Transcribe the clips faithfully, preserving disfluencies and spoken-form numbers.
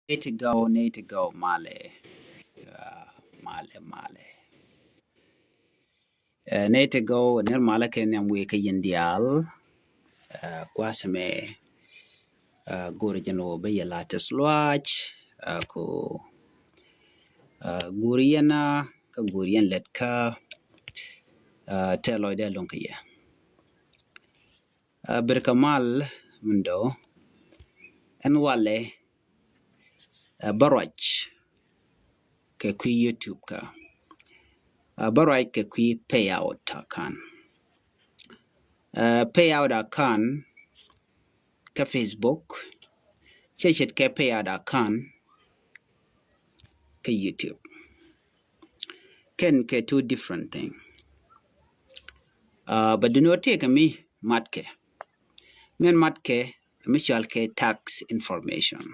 Nɛy ti gɔw, nɛy ti gɔw malɛ. Malɛ, malɛ. Nɛy ti gɔw, nɛr malɛ kɛ nhiam wëë kä yɛn diaal. Gua̱a̱th mɛ go̱o̱r jɛn ɣöö bä yɛ la tɛth luaac. Ko go̱o̱r yɛn a kä go̱o̱r yɛn lɛt kä tɛth lɔcdɛ lo̱ŋ kä yɛ. Ber kɛ mal min dɔ̱ ɛn walɛ bä ruac kɛ kui̱ YouTube kä bä ruac kɛ kui̱ payout account. Payout account kä Facebook cɛ ce̱tkɛ payout account kä YouTube. Kɛn kɛ two different thing. But duŋni ɣöö tëëkɛ mi matkɛ, min matkɛ mi cɔalkɛ tax information.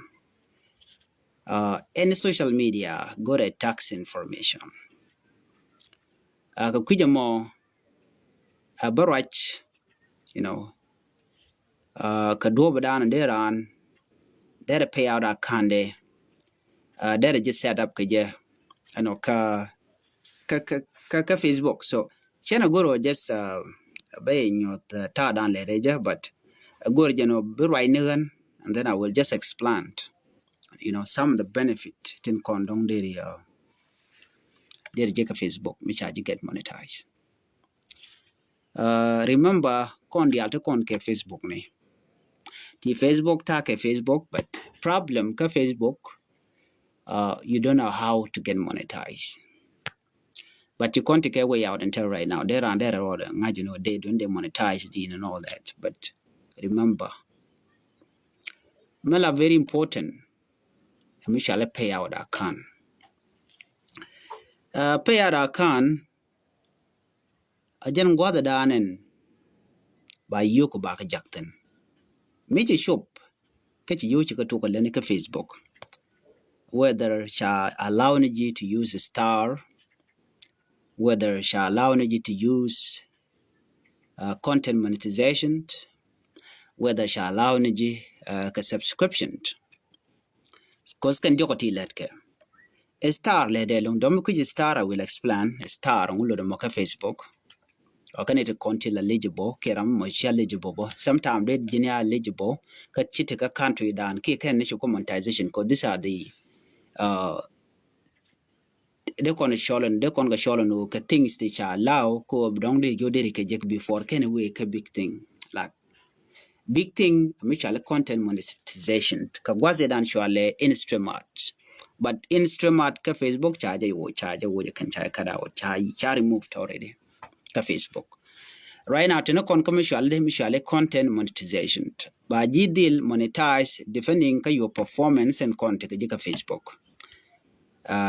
Any social media go̱rɛ tax information. Kɛ kui̱c ɛmɔ bä ruac, you know, kɛ duɔ̱ɔ̱p dan dee raan derɛ payout account dɛ derɛ ji̱ set up kɛ jɛ, you know, kä kä kä kä Facebook. So cɛn a go̱r ɔ just bä yɛ nyuɔth ta̱a̱ dan lɛ rɛ jɛ, but a go̱r jɛn ɔ bi ruac ni ɣän, and then I will just explain, you know, some of the benefit tin kɔn dɔ̱ŋ deri deri jɛ kɛ Facebook mi ca ji̱ get monetize. Remember kɔn diaal ti kɔn kɛ Facebook ni, ti Facebook ta̱a̱ kɛ Facebook, but problem kä Facebook, you don't know how to get monetize. But ti kɔn ti kɛ way out until right now. Dee raan dee rɛ rɔɔdɛ ŋa̱c ni wä dee dun dee monetize din and all that. But remember, mɛ la very important. Mi cɔalɛ payout account. Payout account a jɛn gua̱th dan ɛn ba yio̱k ba kɛ jak thi̱n. Mi ci cop kä ci yio̱k ci kɛ tok a lɛni kä Facebook. Whether ca allow ni ji̱ to use star, whether ca allow ni ji̱ to use content monetization, whether ca allow ni ji̱ kɛ subscription. Cause kɛn diɔkɔ ti lɛt kɛ star lɛ dee loŋ dɔmi kui̱c star, I will explain star ŋu lotdɛ mɔ kä Facebook. Ɔ kɛn iti kɔn ti la eligible kiɛ ram mɔ cia eligible bɔ. Sometimes dee ji̱n ya eligible kä ci ti kä country dan kiɛ kɛn ni ci kɔ monetization, cause these are the dee kɔn cɔlɔn, dee kɔn kɛ cɔlɔn wä kɛ things ti ca allow kɔ dɔŋ dee ji̱ deri kɛ jek before kɛn wee kɛ big thing. Like big thing mi cɔalɛ content monetization. Kɛ gua̱th dan cɔalɛ InStream Ads. But InStream Ads kä Facebook ca jɛ wä, ca jɛ wä jɛ kɛn ca cut out, ca remove already kä Facebook. Right now tini kɔn kä mi cɔalɛ, mi cɔalɛ content monetization. Ba ji̱ dhil monetize depending kä your performance and content kɛ ji̱ kä Facebook.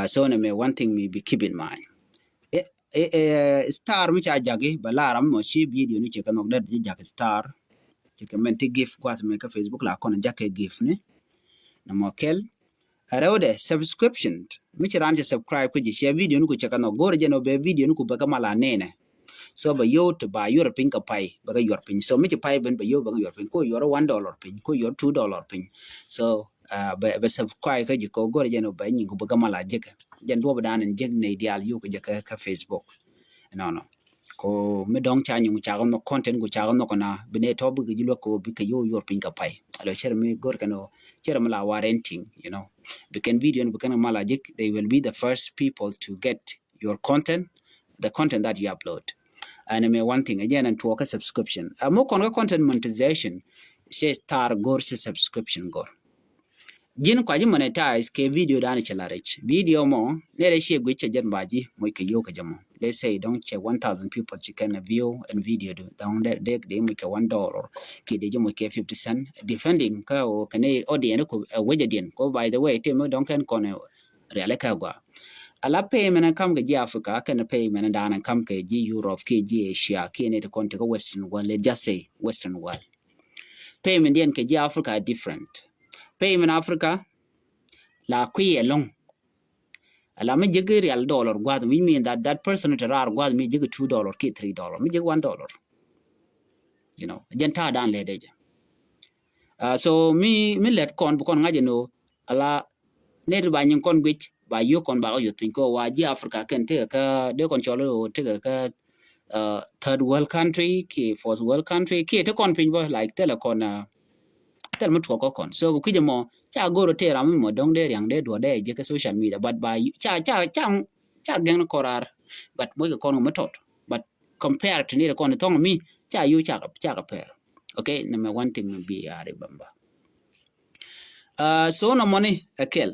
So nɛ mɛ one thing mi bi keep in mind. Star mi ca jaki ba laram mɔ ci video ni ci kɛ nhɔk dee ji̱ jak star. Ci kɛ mɛn ti gift gua̱th mɛ kä Facebook la kɔn jak kɛ gift ni. Nɛ mɔ kɛl. Rɛwdɛ subscription mi ci ran ci subscribe kä ji̱, ci video ni ku ci kɛ nhɔk go̱rɛ jɛ nɔ bɛ video ni ku bɛ kä mal a nɛnɛ. So bɛ yo̱w ti ba yuɔr piny kɛ pay, bɛ kɛ yuɔr piny. So mi ci pay ben bɛ yo̱w bɛ kɛ yuɔr piny. Ko yuɔr one dollar piny, ko yuɔr two dollar piny. So bɛ, bɛ subscribe kä ji̱ kɔ go̱rɛ jɛ nɔ bɛ nyin ku bɛ kɛ mal a jek. Jɛn duɔp dan in jek nɛ diaal yo̱w kɛ jɛ kɛ Facebook. Nɔnɔ. Ko mi dɔŋ ca nyuŋ ca kɛ nhɔk content ku ca kɛ nhɔk na bi nɛ tɔ bi kɛ ji̱ luäk kɛ bi kɛ yo̱w yuɔr piny kɛ pay. Alo cɛr mi go̱r kɛ nɔ cɛr mi la wa renting, you know. Bi kɛn video ni bi kɛn mal a jek, they will be the first people to get your content, the content that you upload. And I mean one thing again, and to work a subscription. Amo kɔn kä content monetization, ci star go̱r, ci subscription go̱r. Ji̱n kua ji̱ monetize kɛ video dan ci la rich. Video mɔ nɛ rɛ ci guic cɛ jɛn ba ji̱ moc kɛ yo̱w kɛ jɛ mɔ. Let's say dɔŋ cɛ one thousand people ci kɛn view and video du dɔŋ dee dee moc kɛ one dollar. Kiɛ dee ji̱ moc kɛ fifty cent depending kä o kɛn audience ku wecɛ diɛn. Ko by the way ti mi dɔŋ kɛn kɔn riali kä gua. Ala payment kam kɛ ji̱ Africa kɛn payment dan kam kɛ ji̱ Europe kiɛ ji̱ Asia kiɛ ni ti kɔn ti kä Western world, let's just say Western world. Payment diɛn kɛ ji̱ Africa different. Payment Africa la kui̱ ɛlɔ̱ŋ. Ala mi ji̱ rial dollar gua̱th, which mean that that person ti rar gua̱th mi ji̱ two dollar kiɛ three dollar, mi ji̱ one dollar. You know, jɛn ta̱a̱ dan lɛ dee jɛ. So mi, mi lɛt kɔn bi kɔn ŋa̱c ɛn ɣöö ala Nɛy ti ba nyin kɔn guic, ba yio̱k kɔn ba kɛ yuth piny kɛ ɣöö wa ji̱ Africa kɛn tekɛ kä, dee kɔn cɔl ɣöö tekɛ kä, uh, third world country kiɛ first world country kiɛ te kɔn piny bä, like, thilɛ kɔn, uh, thilɛ mi tuɔk kä kɔn. So kɛ kui̱c ɛmɔ ca go̱r ɣöö tëë ram mi mɔ dɔ̱ŋ dee ria̱ŋ dee duɔ̱ɔ̱r dee jek kä social media, but ba ca, ca, ca, ca gɛŋ ni kɔn raar, but moc kɛ kɔn kɛ mi tɔt, but compare to ni kɔn thɔŋ mi ca yio̱k ca, ca kɛ pɛr. Okay, nɛmɛ one thing mi bi a ri bamba. Uh, so nɔmɔ ni ɛ kɛl.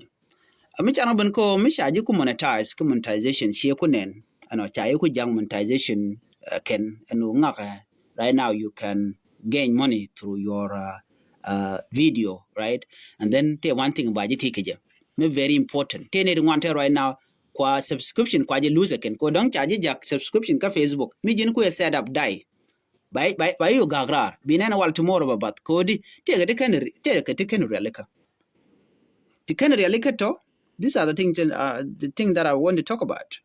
Uh, mi can ɣä ben ko mi ca ji̱ ku monetize, ku monetization ciɛ ku nɛn. Ɛnɔ ca ji̱ ku ja̱ŋ monetization, uh, kɛn ɛn wu ŋakɛ. Right now you can gain money through your, uh, uh, video, right? And then te one thing ba ji̱ ti kɛ jɛ. Mi very important. Te ni ti ŋuan te right now kua subscription kua ji̱ lose kɛn. Ko dɔ̱ŋ ca ji̱ ja̱k subscription kä Facebook. Mi ji̱n ku yɛ set up die. Ba, ba, ba yu gak raar. Bi nɛn wal tomorrow ba bath. Kodi, tëëkɛ ti kɛn ri-, tëëkɛ ti kɛn rialikä. Ti kɛn rialikä tɔ, these are the things, uh, the thing that I want to talk about.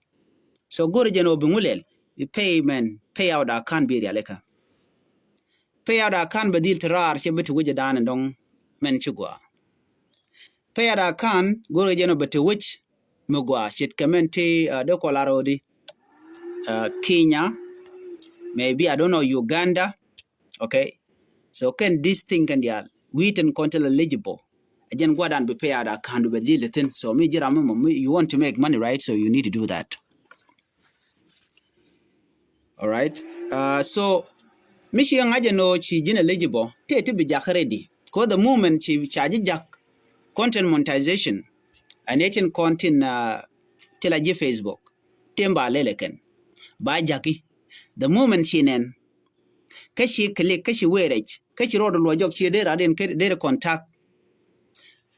So go̱r jɛn ɔ bi ŋu lɛl, bi payment, payout account bi rialikä. Payout account bɛ dhil ti raar cɛ bi ti wi̱c dan dɔŋ mɛn ci gua. Payout account go̱r jɛn ɔ bɛ ti wi̱c mi gua ce̱tkɛ mɛn ti, uh, dee kɔl arɔɔdi, uh, Kenya, maybe, I don't know, Uganda. Okay. So kɛn this thing kɛn diaal wi̱i̱ tin kɔn ti la eligible. Ɛ jɛn gua̱dan bi payout account bɛ dhil thin. So mi ji̱ ram mi mɔ, mi, you want to make money, right? So you need to do that. All right. Uh, so mi ci ŋa̱c ɛn ɣöö ci ji̱n eligible, tëë ti bi jakä ready. Ko the moment ci ca ji̱ jak content monetization, ɛn ɛ tin kɔn tin, uh, ti la ji̱ Facebook, tin ba lɛl ɛ kɛn ba ja̱ki. The moment ci nɛn, kä ci click, kä ci weerɛc, kä ci rɔɔd luɔc jɔk ci dee rat in kä dee contact.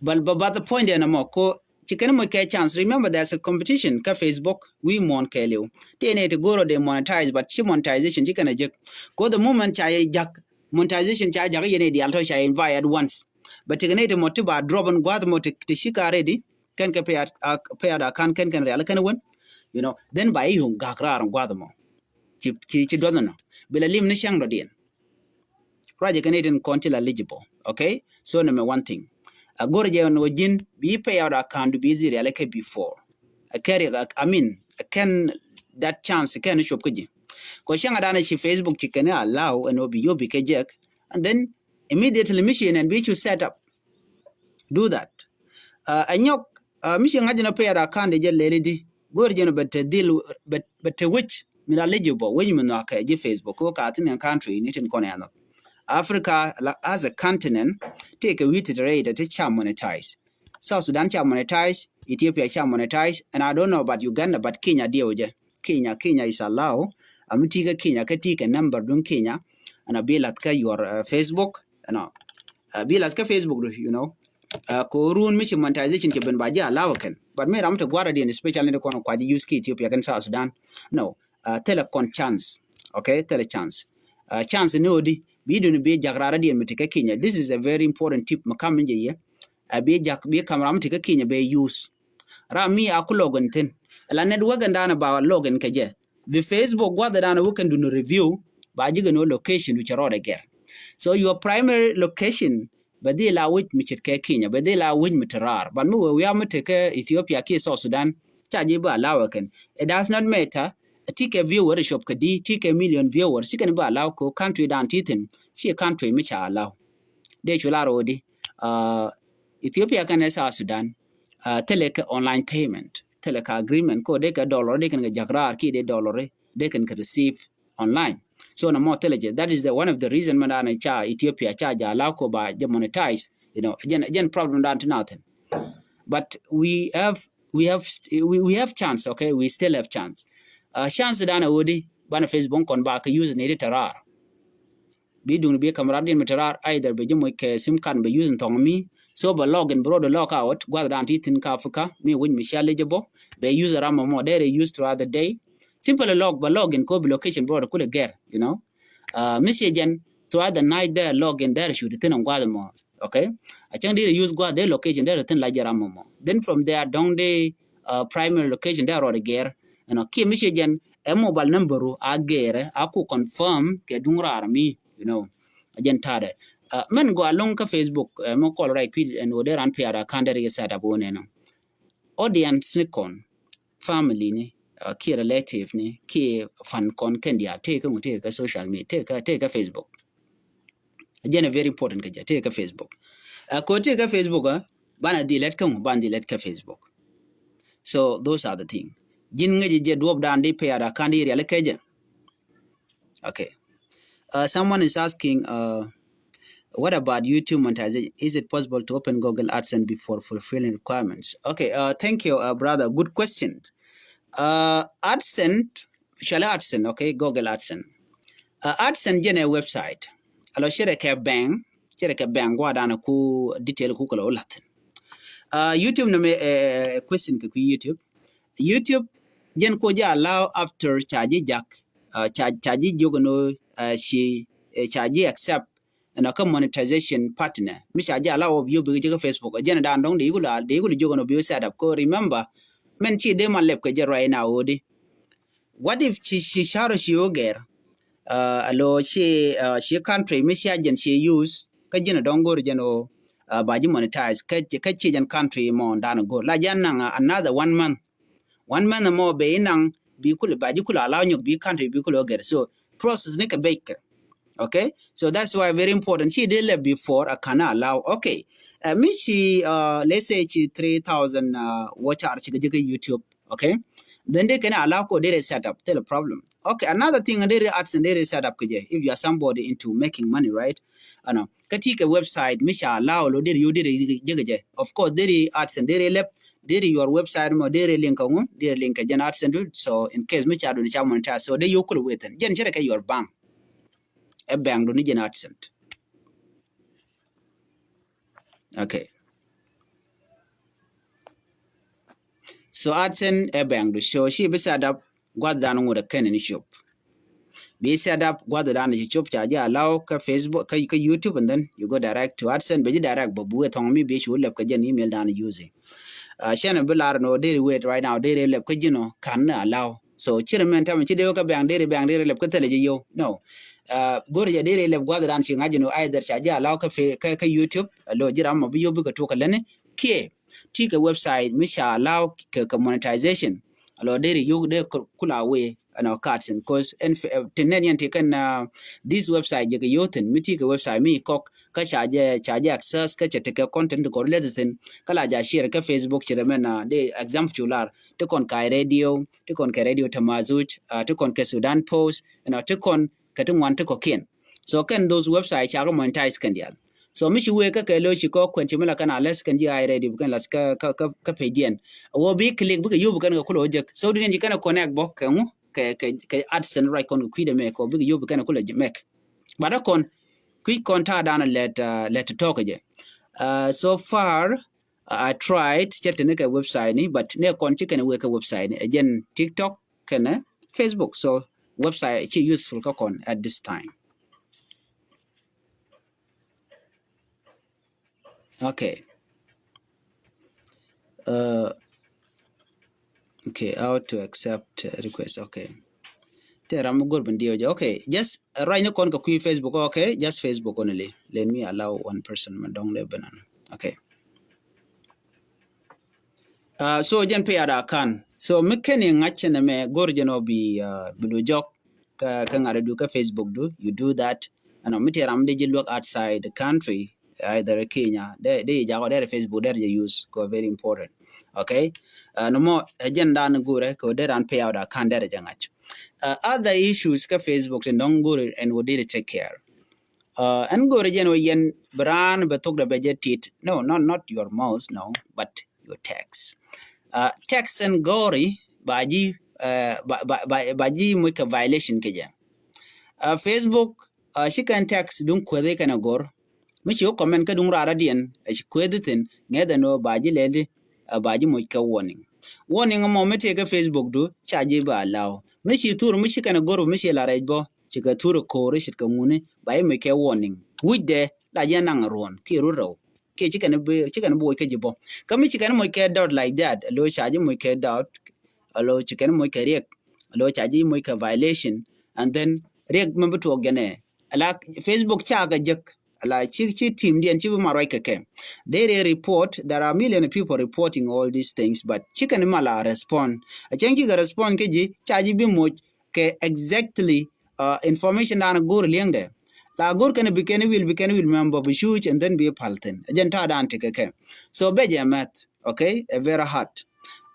Bal ba bath point ɛn ɛmɔ ko ci kɛn moc kɛ chance. Remember, there's a competition kä Facebook wi̱i̱ muɔ̱ɔ̱n kɛɛliw. Ti ɛn ɛ ti go̱o̱r ɔ dee monetize, but ci monetization ci kɛn a jek. Ko the moment ca yɛ jak, monetization ca jak yɛn ɛ diaal tɔ ca invite at once. But ti kɛn ɛ ti mɔ ti ba drop in gua̱th mɔ ti, ti ci ka ready. Kɛn kɛ payout, uh, payout account kɛn kɛn rial kɛn wän. You know, then ba i̱ yuŋ gak raar in gua̱th mɔ. Ci, ci, ci duɔth nɔ. Bi la lim ni cäŋ dɔ̱diɛn. Ruacɛ kɛn itin kɔn ti la eligible. Okay? So nɛmɛ one thing. A go̱r jɛ ni wä ji̱n bi payout account bi dhil rial kɛ before. A kɛn, I mean, a kɛn that chance kɛn cop kä ji̱. Kɔ cäŋ a danɛ ci Facebook ci kɛn allow ɛn wä bi yobi kɛ jɛk. And then immediately mi ci nɛn bi cu set up. Do that. Uh, a nyɔk, uh, mi ci ŋa̱c jɛn a payout account jɛ lɛli di. Go̱r jɛn bɛ te dhil, bɛ, bɛ te wi̱c mi la eligible, wi̱c mi nhɔakɛ ji̱ Facebook ko ka thin in country ni tin kɔn ɛnɔ. Africa la, as a continent, tëëkɛ wi̱i̱ ti te rɛy te ti ca monetize. South Sudan ca monetize, Ethiopia ca monetize, and I don't know about Uganda, but Kenya diɛw jɛ. Kenya, Kenya is allow. Ami ti kä Kenya, kä ti kɛ number dun Kenya, and a bi lath kä your, uh, Facebook, you know. Uh, bi lath kä Facebook du, you know. Uh, ko run mi ci monetization ci ben ba ji̱ allow kɛn. But mi ram te guara diɛn, especially ni kɔn kua ji̱ use ki Ethiopia kɛn South Sudan. No, uh, thilɛ kɔn chance. Okay, thilɛ chance. Uh, chance ni odi, bi duni bi jak rara diɛn mi ti kä Kenya. This is a very important tip mi kam mi jɛ yɛ. Uh, bi jak, bi kam ram ti kä Kenya bɛ use. Ram mi a ku login thin. La network ɛn dan ba login kɛ jɛ. Bi Facebook guath dan wä kɛn duni review, ba ji̱ kɛn wä location du cɛ rɔɔdɛ gɛr. So your primary location bɛ dhil a wi̱c mi ce̱tkɛ Kenya, bɛ dhil a wi̱c mi te raar. But mi wee wiaa mi te kä Ethiopia kiɛ South Sudan, ca ji̱ bi allow kɛn. It does not matter. A ti kɛ viewer cop kä di, ti kɛ million viewer, ci kɛn bi allow ko country dan ti thin, ci country mi ca allow. Dee cu lar wä di, uh, Ethiopia kɛnɛ South Sudan, uh, thilɛ kɛ online payment, thilɛ kɛ agreement ko dee kɛ dollar, dee kɛn kɛ jak raar kiɛ dee dollar, dee kɛn kɛ receive online. So na mɔ thilɛ jɛ. That is the one of the reason man dan ca Ethiopia ca ja la ko ba jɛ monetize. You know, jɛn, jɛn problem dan ti nothing. But we have, we have st-, we, we have chance, okay? We still have chance. Uh, chance dan a wä di, banɛ Facebook kɔn ba kɛ use ni di te raar. Bi duŋ bi kamera din mi te raar, either bɛ ji̱ moc kɛ sim card bɛ use in thɔŋ mi. So bɛ log in, bɛ rɔɔdɛ log out, guath dan ti thin kä Africa, mi wi̱c mi cia eligible, bɛ use ram mɔ mɔ, dee rɛ use throughout the day. Simple log, bɛ log in ko bi location bɛ rɔɔdɛ kulɛ gɛr, you know. Uh, mi cie jɛn, throughout the night dee log in, dee rɛ shoot thin in guath mɔ, okay. A cäŋ dee rɛ use guath dee location, dee rɛ thin la jɛ ram mɔ mɔ. Then from there, dɔŋ dee, uh, primary location dee rɔɔdɛ gɛr, you know, kiɛ mi cie jɛn, ɛ mobile number ru a gɛrɛ a ku confirm kɛ duŋ raar mi, you know, a jɛn ta̱a̱dɛ. Uh, mɛn gɔaa loŋ kä Facebook, uh, mɛ call right quick ɛn wä dee ran piaar a ka̱n dee ri set up wä nɛnɔ. audience ni kɔn, family ni, uh, kiɛ relative ni, kiɛ fan kɔn kɛn diaal, tëë kä ŋu, tëë kä social media, tëë kä, tëë kä Facebook. Jɛn ɛ very important kä jɛ, tëë kä Facebook. Uh, kɛ ɣöö tëë kä Facebook, uh, banɛ dhil lɛt kä ŋu, banɛ dhil lɛt kä Facebook. So those are the thing. Ji̱n ŋäci jɛ duɔ̱ɔ̱pdan di pay out account di riali kɛ jɛ. Okay. Uh, someone is asking, uh, what about YouTube monetization? Is it possible to open Google AdSense before fulfilling requirements? Okay, uh, thank you, uh, brother. Good question. Uh, AdSense, shall I AdSense? Okay, Google AdSense. Uh, AdSense jɛn ɛ website. Alɔ cɛ rɛ kɛ bank, cɛ rɛ kɛ bank guadan ku detail ku kɛ lɔ lathin. Uh, YouTube nɛ mɛ, uh, question kɛ ku YouTube. YouTube jɛn ko jɛ allow after ca ji̱ jak, uh, ca, ca ji̱ jiök ɛn ɣöö, uh, ci, uh, ca ji̱ accept ɛn ɔ kä monetization partner. Mi ca ji̱ allow ɔ bi yop bikɛ ji̱ kä Facebook. Jɛn dan dɔ̱ŋ dee kul, dee kul jiök ɛn ɔ bi set up. Ko remember, mɛn ci dee ma lɛp kɛ jɛ right now ɣöö di. What if ci, ci car ɔ ci wä gɛr? Uh, alo ci, uh, ci country mi cia jɛn ci use kä ji̱n ɔ dɔ̱ŋ go̱r jɛn ɣöö, uh, ba ji̱ monetize kä, kä ci jɛn country mɔ dan go̱r. La jɛn naŋ, uh, another one month. One month mɔ bɛ inaŋ bi kul, ba ji̱ kul allow nyɔk bi country bi kul ɔ gɛr. So process ni kɛ bɛc kɛ. Okay? So that's why very important. Ci dee lɛ before a can allow. Okay. Uh, mi ci, uh, let's say ci three thousand, uh, watch hour ci kɛ ji̱ kä YouTube. Okay? Then dee kɛn allow ko dee rɛ set up. Thil problem. Okay, another thing, dee rɛ AdSense dee rɛ set up kɛ jɛ. If you are somebody into making money, right? Ɛnɔ kä ti kɛ website mi ca allow lo deri yo deri jek jɛ. Of course deri AdSense deri lɛp, deri your website mɔ deri link kɛ ŋu, deri link kɛ jɛn AdSense du. So in case mi ca duni ca monetize, so deri yo kul wethin jɛn cɛ rɛ kɛ your bank. Ɛ bank duni jɛn AdSense. Okay. So AdSense ɛ bank du. So ci bi set up guath dan ŋut ɛ kɛn ni cop. Bi set up guath dan ci cop ca ji̱ allow kä Facebook, kä, kä YouTube, and then you go direct to AdSense. Bɛ ji̱ direct bä buɛ thɔŋ mi bi cu lɛp kä jɛn email dan using. Uh, cɛn bi lar nɔ deri wet right now deri lɛp kä ji̱n ɔ kan ni allow. So ci rɛ mɛn tamɛ ci dee wä kä bank deri bank deri lɛp kä thilɛ ji̱ yo. No. Uh, go̱ri jɛ deri lɛp guath dan ci ŋa̱c ji̱n ɔ either ca ji̱ allow kä fe-, kä, kä YouTube. Alo ji̱ ram mɔ bi yo bi kä tuɔk kä lɛni. Kiɛ ti kɛ website mi ca allow kɛ, kɛ monetization. Alɔ deri yuk dee kula wee ɛnɔ kat sin, cause ɛn ti nɛn yɛn ti kɛn, uh, this website jɛ kɛ yothin mi ti kɛ website mi kɔk kä ca jɛ, ca jɛ access kä cɛ ti kɛ content kɔr leth sin kä la ja share kä Facebook ci rɛ mɛn, uh, dee example cu lar ti kɔn kɛ radio, ti kɔn kɛ Radio Tamazuj, uh, ti kɔn kɛ Sudan Post, ɛnɔ ti kɔn kɛ ti ŋuan ti kɔkiɛn. So kɛn those website ca kɛ monetize kɛn diaal. So mi ci wee kä kɛ lo̱c ci kɔ kuɛn ci mi la kɛn a lɛs kɛn ji̱ a radio bi kɛn lath kä, kä, kä, kä page diɛn. A wä bi click bikɛ yop kɛn kɛ kulɛ wä jek. So di ni ci kɛn a connect bɔ kɛ ŋu kɛ, kɛ, kɛ AdSense right kɔn kɛ kui̱dɛ mɛ kɔ bikɛ yop kɛn a kulɛ jɛ mɛk. But a kɔn kui̱ kɔn ta̱a̱ dan a lɛt, uh, lɛt tɔk kɛ jɛ. Uh, so far, I tried cɛ tini kɛ website ni, but ni kɔn ci kɛn wee kɛ website ni. Ɛ jɛn TikTok kɛnɛ Facebook. So website ci useful kä kɔn at this time. Okay. Uh, okay, how to accept request. Okay. Tɛ ram mi go̱r bin diɛw jɛ. Okay, just, uh, right ni kɔn kɛ kui̱ Facebook. Okay, just Facebook only. Let me allow one person mi dɔŋ dee ben an. Okay. Uh, so jɛn pay out account. So mi kɛn i̱ ŋa̱c cɛ nɛ mɛ go̱r jɛn ɔ bi, uh, bi du jɔk kä, kä ŋa̱t du kä Facebook du. You do that. Ɛnɔ mi tɛ ram dee ji̱ luäk outside the country, either Kenya, dee, dee jakɔ dee Facebook dee jɛ use kɔ very important. Okay. Uh, nɔmɔ ɛ jɛn dan go̱rɛ kɛ dee ran pay out account dee jɛ ŋa̱c. Uh, other issues kä Facebook ti dɔŋ go̱rɛ ɛn wä dee take care. Uh, ɛn go̱rɛ jɛn wä yɛn bi ran bɛ thok dɛ bɛ jɛ tit. No, not, not your mouse, no, but your text. Uh, text ɛn go̱rɛ ba ji̱, uh, ba, ba, ba, ba ji̱ muc kɛ violation kɛ jɛ. Uh, Facebook, uh, ci kɛn text duŋ kuethi kɛn a go̱r. Mi ci wä comment kä duŋ rara diɛn, uh, ci kuethi thin, ŋɛth ɛn wä ba ji̱ lɛli, uh, ba ji̱ muc kɛ warning. Warning mɔ mi tëë kä Facebook du, ca ji̱ ba allow. Mi ci thur, mi ci kɛn a go̱r, mi ci la rɛc bɔ, ci kɛ thur ko̱r, ci kɛ ŋuni, ba ji̱ muc kɛ warning. Wi̱cdɛ, la ji̱ naŋ ruɔ̱n, kiɛ rut rɛw. Kiɛ ci kɛn bi, ci kɛn bi woc kä ji̱ bɔ. Kä mi ci kɛn moc kɛ doubt like that, alo ca ji̱ moc kɛ doubt, alo ci kɛn moc kɛ riɛk, alo ca ji̱ moc kɛ violation, and then riɛk mɛ bi tuɔɔk jɛnɛ. Ala Facebook ca kɛ jek, La ci, ci team diɛn ci bi mal ruac kɛ kɛ. Deri report, there are million of people reporting all these things, but ci kɛn mal a respond. A cɛn ci kɛ respond kä ji̱, ca ji̱ bi moc kɛ exactly, uh, information dan go̱r liɛŋdɛ. La go̱r kɛn bi kɛn wil, bi kɛn wil mɛm bä bi cuc, and then bi pal thin. A jɛn ta̱a̱ dan ti kɛ kɛ. So bɛ jɛ mɛth, okay? A very hard.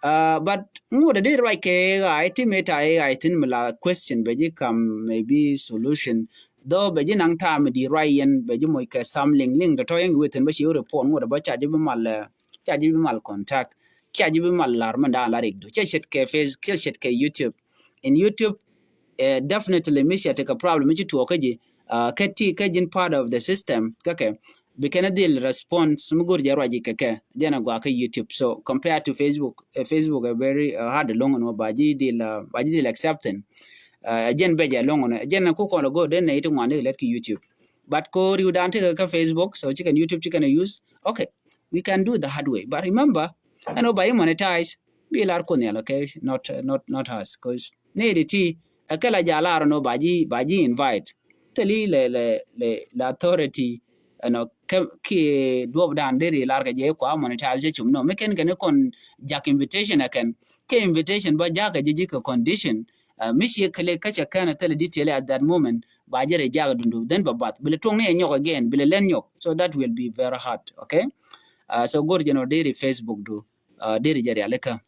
Uh, but ŋut a di ruac kɛ A I ti mi ta A I thin mi la question bɛ ji̱ kam maybe solution. Though bɛ ji̱ naŋ ta̱a̱ mi di ruac yɛn bɛ ji̱ moc kɛ some link, link tɔ̱tɔ̱ yɛn within bä ci report ŋut a bä ca ji̱ bi mal, uh, ca ji̱ bi mal contact. Ca ji̱ bi mal lar mɛn da̱a̱n la rik du. Cɛ ce̱tkɛ Face, cɛ ce̱tkɛ YouTube. In YouTube, eh, definitely mi cɛ tekɛ problem mi ci tuɔɔk kä ji̱, uh, kä ti kä ji̱n part of the system kä kɛ. Bi kɛn a dhil response mi go̱r jɛ ruac ji̱ kɛ kɛ. Jɛn a gɔaa kä YouTube. So compared to Facebook, eh, Facebook a very, uh, hard loŋ nɔ ba ji̱ dhil, uh, ba ji̱ dhil accepting. Uh, jɛn bɛ jɛ loŋ nɔ. Jɛn ku kɔn a go̱r den nɛ iti ŋuan di lɛt ki YouTube. But ko riw dan tekɛ kä Facebook, so ci kɛn YouTube ci kɛn a use. Okay, we can do the hard way. But remember, ɛn ɔ ba yi monetize, bi lar kun yal, okay? Not, uh, not, not us, 'cause ni di ti, a kɛ la ja lar nɔ ba ji̱, ba ji̱ invite. Thili lɛ, lɛ, lɛ, lɛ authority, ɛnɔ, kɛ, ki duɔp dan deri lar kɛ jɛ kua monetize jɛ cum nɔ. Mi kɛn kɛn kɔn jak invitation a kɛn. Kɛ invitation ba jak a ji̱ ji̱ kɛ condition. Uh, mi ci kɛ lɛ kä cɛ kɛn a thili detail at that moment. Ba jɛ rɛ jak dundu. Then ba bath. Bi lɛ tuɔŋ ni ɛ nyɔk again. Bi lɛ lɛn nyɔk. So that will be very hard, okay? Uh, so go̱r jɛ nɔ deri Facebook du. Uh, deri jɛ rialikä.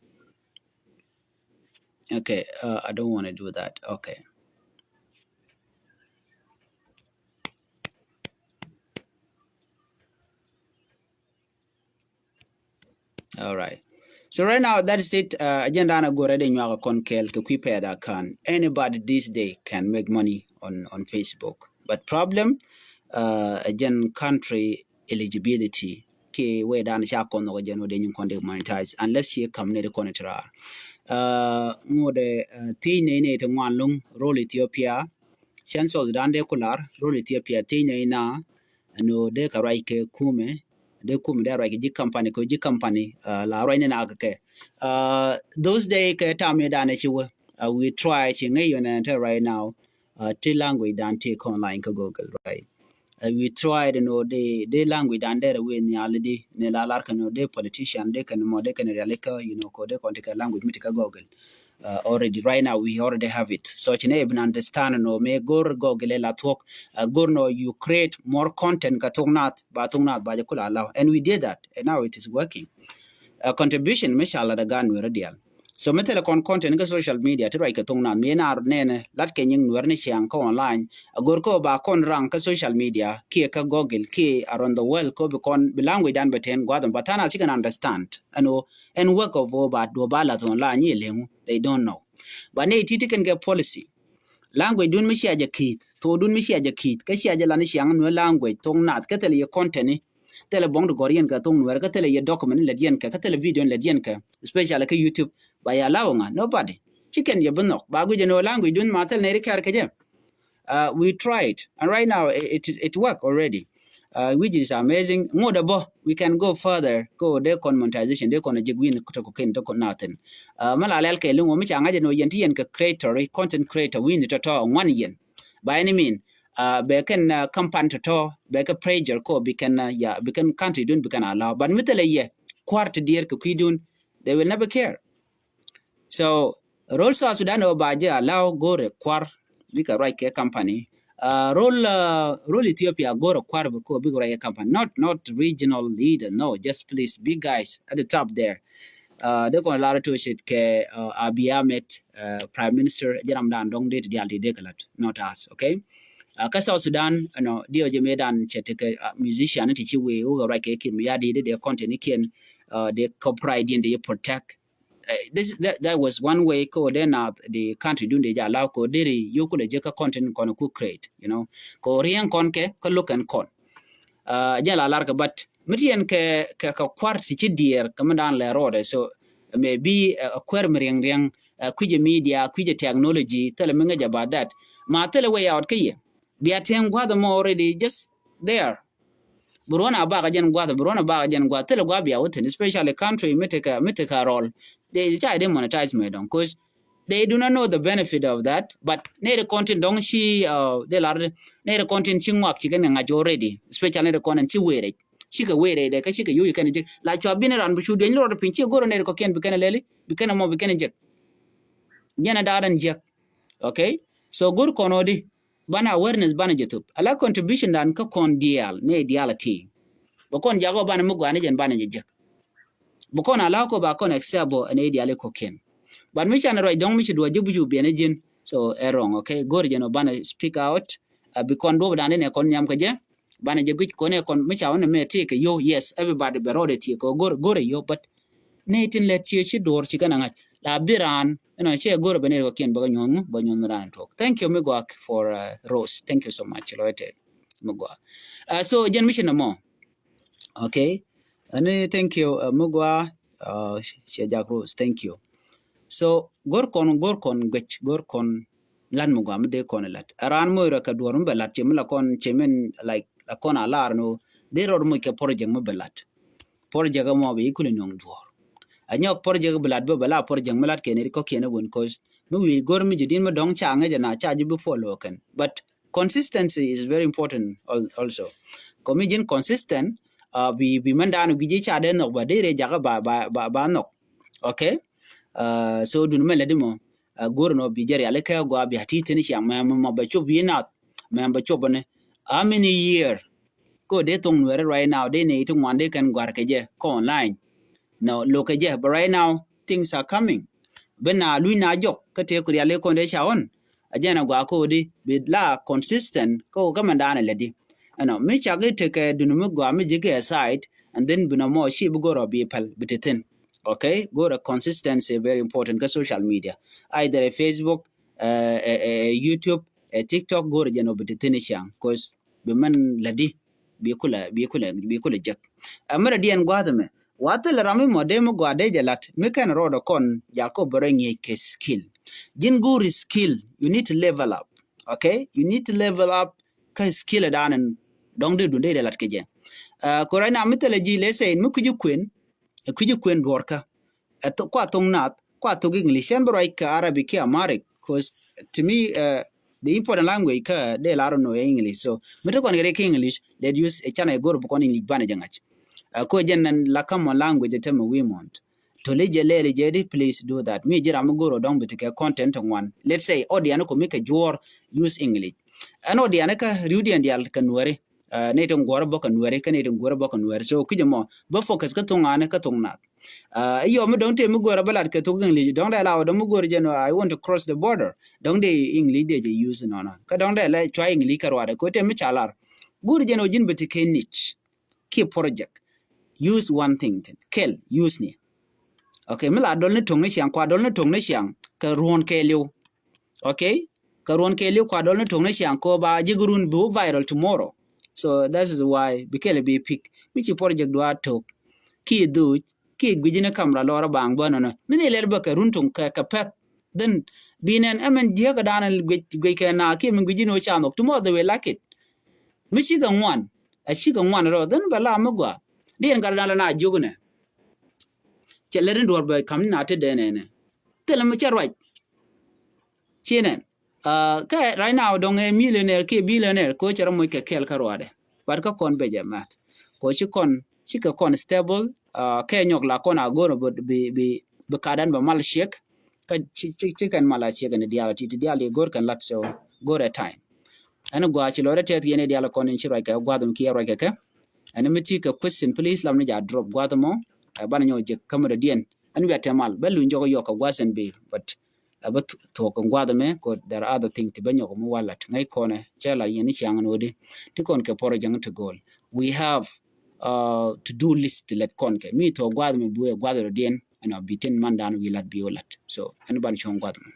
Okay, uh, I don't wanna do that. Okay. All right. So right now, that is it. Uh, agenda na gore de nyuaka kon kel ke kui peda kan. Anybody this day can make money on, on Facebook. But problem, uh, a gen country eligibility. Ki we dan ca kɔn nɔ jɛn wä de nyin kɔn de monetize unless ci kam ne de kɔn tira. Uh, ŋode, uh, ti ne ne te ŋuan luŋ rol Ethiopia. Cɛn South Sudan de kular rol Ethiopia ti ne na no de ka ruac kɛ kumɛ, de kumɛ de ruac kɛ ji̱ company ko ji̱ company, uh, la ruac ne na kɛ. Uh, those day kɛ tam ne dan ci wä. Uh, we try ci ŋäc yɔn ne te right now. Uh, ti language dan ti online kä Google, right? Uh, we tried, you know, de, de language dan dere we ni alidi, ni la lar kɛ, you know, de politician, de kɛn mɔ, de kɛn rialikä, you know, ko de kɔn ti kɛ language mi ti kɛ Google. Uh, already, right now, we already have it. So, ci ne even understand, you know, me go̱r Google la thuɔk, uh, go̱r nɔ you create more content ka thok nath, ba thok nath, ba jɛ kula allow. And we did that, and now it is working. Uh, contribution, mi ca lat a gan weri dial. So mi thilɛ kɔn content kä social media ti ruac kɛ thok nath mi nar nɛnɛ lat kɛ nyiŋ nuɛr ni ciaŋ kä online. A go̱r kä ba kɔn raŋ kä social media kiɛ kä Google kiɛ around the world kä bi kɔn bi language dan bɛ ten guath ba than a ci kɛn understand. Ɛn o ɛn work of o ba duɔ ba lath online iɛ leŋu, they don't know. Ba nɛ iti ti kɛn kɛ policy. Language dun mi cia jɛ ki̱i̱th, thok dun mi cia jɛ ki̱i̱th, kä cia jɛ lan ni ciaŋ nuɛr language thok nath kä thilɛ yɛ content ni. Thilɛ bɔŋ ti gɔr yɛn kɛ thok nuɛr, kä thilɛ yɛ document lɛt yɛn kɛ, kä thilɛ video lɛt yɛn kɛ, especially kä YouTube. Ba ya allow ŋa? Nobody. Ci kɛn yɛ bi nhɔk. Ba guic ɛn ɣöö language dun ma thil nɛy ri kɛɛr kɛ jɛ. Uh, we tried, and right now it, it, it work already. Uh, which is amazing. Ŋot ɛ bɔ, we can go further. Ko de kɔn monetization, de kɔn a jek win to ko ken to ko nothing. Uh, ma la lɛl kɛ liŋ wä mi ca ŋa̱c ɛn ɣöö yɛn ti yɛn kɛ creator, content creator win tɔtɔ ŋuan yɛn. By any mean, uh, bɛ kɛn, uh, company tɔtɔ bɛ kɛ pressure ko bi kɛn, uh, ya bi kɛn country dun bi kɛn allow. But mi thilɛ yɛ kuar ti dier kɛ kui̱ dun, they will never care. So rol South Sudan ɔ ba jɛ allow go̱rɛ kuar bikɛ ruac kɛ company. Uh, rol, uh, rol Ethiopia go̱rɛ kuar bi ko bikɛ ruac kɛ company. Not, not regional leader. No, just please, big guys at the top there. Uh, de kɔn lar to shit kɛ, uh, Abiy Ahmed, uh, Prime Minister, jɛ ram dan dɔŋ de ti dial ti de kɛ lat, not us, okay? Uh, kä South Sudan, you know, diɔ jɛ me dan cɛ ti kɛ, uh, musician ti ci wee wä ruac kɛ kin mi ya di de de content ni kiɛn, uh, de copyright diɛn de protect. Uh, this, that, that was one way ko de na the country dun de ja allow ko de ri yo kule jɛ ka content kɔn ku create, you know, ko rien kɔn kɛ ka look and kɔn. Uh, jɛ la lar kɛ, but mi ti yɛn kɛ, kɛ, kɛ kuar ti ci dier kɛ mi dan lɛ rɔɔdɛ. So maybe, uh, a kuɛr mi riɛŋ riɛŋ, uh, kui̱ jɛ media, kui̱ jɛ technology, thilɛ mi ŋäc about that. Ma thilɛ way out kɛ yɛ. Bia tiɛŋ gua̱th mɔ already just there. Bi ruɔn a bak a jɛn gua̱th, bi ruɔn a bak a jɛn gua̱th, thilɛ gua̱th bia wä thin, especially country mi tekɛ, mi tekɛ rɔl. They ca de monetize mɛ dɔŋ, 'cause They do not know the benefit of that, but nɛy ti kɔn tin dɔ̱ŋ ci, uh, dee lar, nɛy ti kɔn tin ci ŋuak ci kɛn kɛ ŋa̱c already, especially nɛy ti kɔn in ci wëë rɛc. Cikɛ wëë rɛc dɛ, kä cikɛ yo̱o̱ kɛn jek. La cua bi ni ran bi cu dueny rɔɔd piny, ci go̱r nɛy ti kɔ̱kiɛn bi kɛn lɛli, bi kɛn mɔ, bi kɛn jek. Jɛn a da̱a̱r ɛn jiäk. Okay? So go̱r kɔn ɣöö di, banɛ awareness banɛ jɛ thop. Ala contribution dan kä kɔn diaal, nɛy diaal a ti. Bɛ kɔn jak ɣöö banɛ mi gɔaa ni jɛn banɛ jɛ jek. Bɛ kɔn a la̱a̱k ɣöö ba kɔn accept ɣöö ɛn nɛy diaal i̱ kɔ̱kiɛn. But mi canɛ ruac dɔ̱ŋ mi ci duɔ̱ɔ̱c ji̱ bi cu biɛn ɛ ji̱n. So ɛ wrong, okay? Go̱r jɛn ɣöö banɛ speak out. A bi kɔn duɔ̱ɔ̱p dan di nɛ kɔn nhiam kɛ jɛ. Banɛ jɛ guic kɔn ɛ kɔn mi ca wä ni mɛ tëëk kɛ yio̱w, yes, everybody bɛ rɔɔdɛ thiek kɛ go̱r, go̱r ɛ yio̱w, but nɛy tin lät cië ci duɔ̱ɔ̱r ci kɛn a ŋa̱c. La bi raan, you know, ciɛ go̱r ɛ bɛ nɛy kɔ̱kiɛn bɛ kɛ nyuɔ̱n ŋu, bɛ nyuɔ̱n mi raan tuɔɔk. Thank you, mi gɔaa, for, uh, Rose. Thank you so much. Lɔcdɛ, mi gɔaa. Uh, so, jɛn mi ci nɔmɔ. Okay. Ani, thank you, uh, mi gɔaa, uh, ciɛ jak Rose. Thank you. So, go̱r kɔn, go̱r kɔn guic, go̱r kɔn lat mi gɔaa mi dee kɔn lat. A raan moc rɔ kɛ duɔ̱ɔ̱r mi bɛ lat, ci mi la kɔn, ci min, like, la kɔn a lar ni ɣöö dee rɔɔd moc kɛ project mi bɛ lat. Project mɔ bɛ i̱ kulɛ nöŋ duɔ̱ɔ̱r. A nyɔk project bi lat bä, bɛ la project mi lat kɛn ri kɔ̱kiɛn ɛ wän, 'cause mi wi̱i̱ go̱r mi jɛ din mi dɔ̱ŋ ca ŋäc ɛ na ca ji̱ bi follow kɛn. But consistency is very important al-, also. Kɔ mi ji̱n consistent, uh, bi, bi mɛn daanɔ gui̱ci ca dee nhɔk ba dee rɛy jakä ba, ba, ba, ba nhɔk. Okay? Uh, so duni mɛ lɛ di mɔ, uh, go̱r nɔ bi jɛ riali kɛ gɔaa bi a ti thin ciaŋ mɛ, mɛ, mɛ bɛ cop yi nath, mɛ bɛ cop ni. How many year? Ko dee thoŋ nuɛri right now, dee nɛy ti ŋuan dee kɛn gɔ̱a̱r kɛ jɛ kä online. Nɔ, lo̱k kɛ jɛ, but right now, things are coming. Bi na luny na jɔk, kä tëë ku riali kɔn dee ca ɣɔn. A jɛn a gɔaa ko di, bi la consistent, ko kä mɛn daanɛ lɛ di. Ɛnɔ, mi cak i̱ tekɛ duni mi gɔaa mi ji̱ kɛ aside, and then bi nɔ mɔ ci bi go̱r ɔ bi päl, bi ti thin. Okay? Go̱r ɛ consistency very important kä social media. Either ɛ Facebook, ɛ, ɛ, ɛ, ɛ YouTube, ɛ TikTok, go̱r ɛ jɛn ɔ bi ti thin i̱ ciaŋ. 'Cause bi mɛn lɛ di, bi kulɛ, bi kulɛ, bi kulɛ jek. Ɛ mɛrɛ diɛn gua̱a̱th ɛmɛ. Wa thilɛ ram mi mɔ dee mi gɔaa dee jɛ lat, mi kɛn rɔɔdɛ kɔn, jak kɔ bɛ rɔ ŋi̱eec kɛ skill. Ji̱n go̱o̱ri skill, you need to level up. Okay? You need to level up kä skill ɛ daanɛ dɔ̱ŋ dee dun dee jɛ lat kɛ jɛ. Uh, ko right now mi thilɛ ji̱, let's say, mi kui̱ci kuën, ɛ kui̱ci kuën duɔ̱ɔ̱rkä. Ɛ thok, kua thok nath, kua thok English. Cɛn bi ruac kɛ Arabic kiɛ Amharic, 'cause to me, uh, the important language kä dee lar nɔ ɛ English. So mi te kɔn kɛ ri kɛ English, let use ɛ canɛ go̱r bi kɔn English banɛ jɛ ŋa̱c. Uh, ko jɛn nɛn la common language ɛ tämɛ wi̱i̱ muɔ̱ɔ̱n. Toli jɛ lɛɛli jɛ di, please do that. Mi ji̱ ram mi go̱r ɔ dɔ̱ŋ bi ti kɛ content ŋuan. Let's say audience ko mi kɛ juɔ̱ɔ̱r, use English. Ɛn audience kä ri̱wdiɛn diaal kɛ nuɛri. Uh, ni ti ŋuɔrä bä kɛ nuɛri, kä ni ti ŋuɔrä bä kɛ nuɛri. So ki̱cɛ mɔ bä focus kä thuŋ ani kä thuŋ nath. Uh, iyɔ mi dɔ̱ŋ tëë mi go̱rä bä lat kɛ thuk English, dɔ̱ŋ dee la wä dɔ̱ŋ mi go̱rä jɛn, uh, I want to cross the border. Dɔ̱ŋ dee English dee jɛ use nɔnɔ. Kä dɔ̱ŋ dee lɛ cua English kɛ ruaadɛ kɛ tëë mi ca lar. Go̱rä jɛn ɔ ji̱n bä ti kɛ niche. Kiɛ project. Use one thing thin. Kɛl, use ni. Okay, mi la dɔl ni to̱ŋ ni ciaŋ, kua dɔl ni to̱ŋ ni ciaŋ kɛ ruɔ̱n kɛɛliw. Okay? Kɛ ruɔ̱n kɛɛliw kua dɔl ni to̱ŋ ni ciaŋ kɛ ba ji̱ kɛ run bi wä viral tomorrow. So that is why bi kɛl bi pick. Mi ci project dua to̱k. Ki dhuc, ki gui̱ci ni camera lɔrä baŋ bä nɔnɔ. Mi ni lɛr bä kɛ run to̱ŋ kɛ, kɛ pɛth. Then bi nɛn ɛmɛn jiäkä da̱a̱n guic, guic kɛ na ki min gui̱ci ni wä ca nhɔk. Tomorrow they will like it. Mi cikɛ ŋuan, a cikɛ ŋuan rɔ, then bɛ la mi gɔaa. Diɛn gat dan la na jiök nɛ. Cɛ lɛt ni duɔ̱ɔ̱r bɛ kam ni na ti dee nɛnɛ. Thilɛ mi cɛ ruac. Ci nɛn. Uh, kɛ right now dɔŋ ɛ millionaire kiɛ billionaire ko cɛ rɔ moc kɛ kɛɛl kä ruaadɛ. But kä kɔn bɛ jɛ math. Ko ci kɔn, cikɛ kɔn stable, uh, kɛ nyɔk la kɔn a go̱r bi, bi, bi, bi kadan bɛ mal ciek. Kä ci, ci, ci kɛn mal a ciek ni diaal ti, ti diaal di go̱r kɛn lat so go̱r ɛ time. Ɛn gua̱a̱ ci lɔrɛ tɛth yɛn i̱ diaal kɔn in ci ruac kɛ gua̱a̱th in kiɛ ruac kɛ kɛ. Ɛn mi ti kɛ question, please lam ni ja drop gua̱a̱th mɔ. Ɛ banɛ nyɔk jek kämɛ dɔ̱diɛn. Ɛn wiat tɛ mal bä luny jɔk yɔk kɛ gua̱a̱th in bi, but ɛ bä thuɔk kɛ gua̱a̱th mɛ kɛ there are other thing ti bä nyɔk mi walat ŋäc kɔnɛ cɛ la yɛn i̱ ciaŋ in wä di ti kɔn kɛ pɔrɔ jäŋ ti go̱o̱l. We have, uh, to do list ti lɛt kɔn kɛ mi thuɔk gua̱a̱th mɛ bi wee gua̱a̱th dɔ̱diɛn. Ɛn ɔ bi tin mandan wi̱i̱ lat bi wä lat. So ɛn banɛ cuɔ̱ŋ gua̱a̱th mɛ.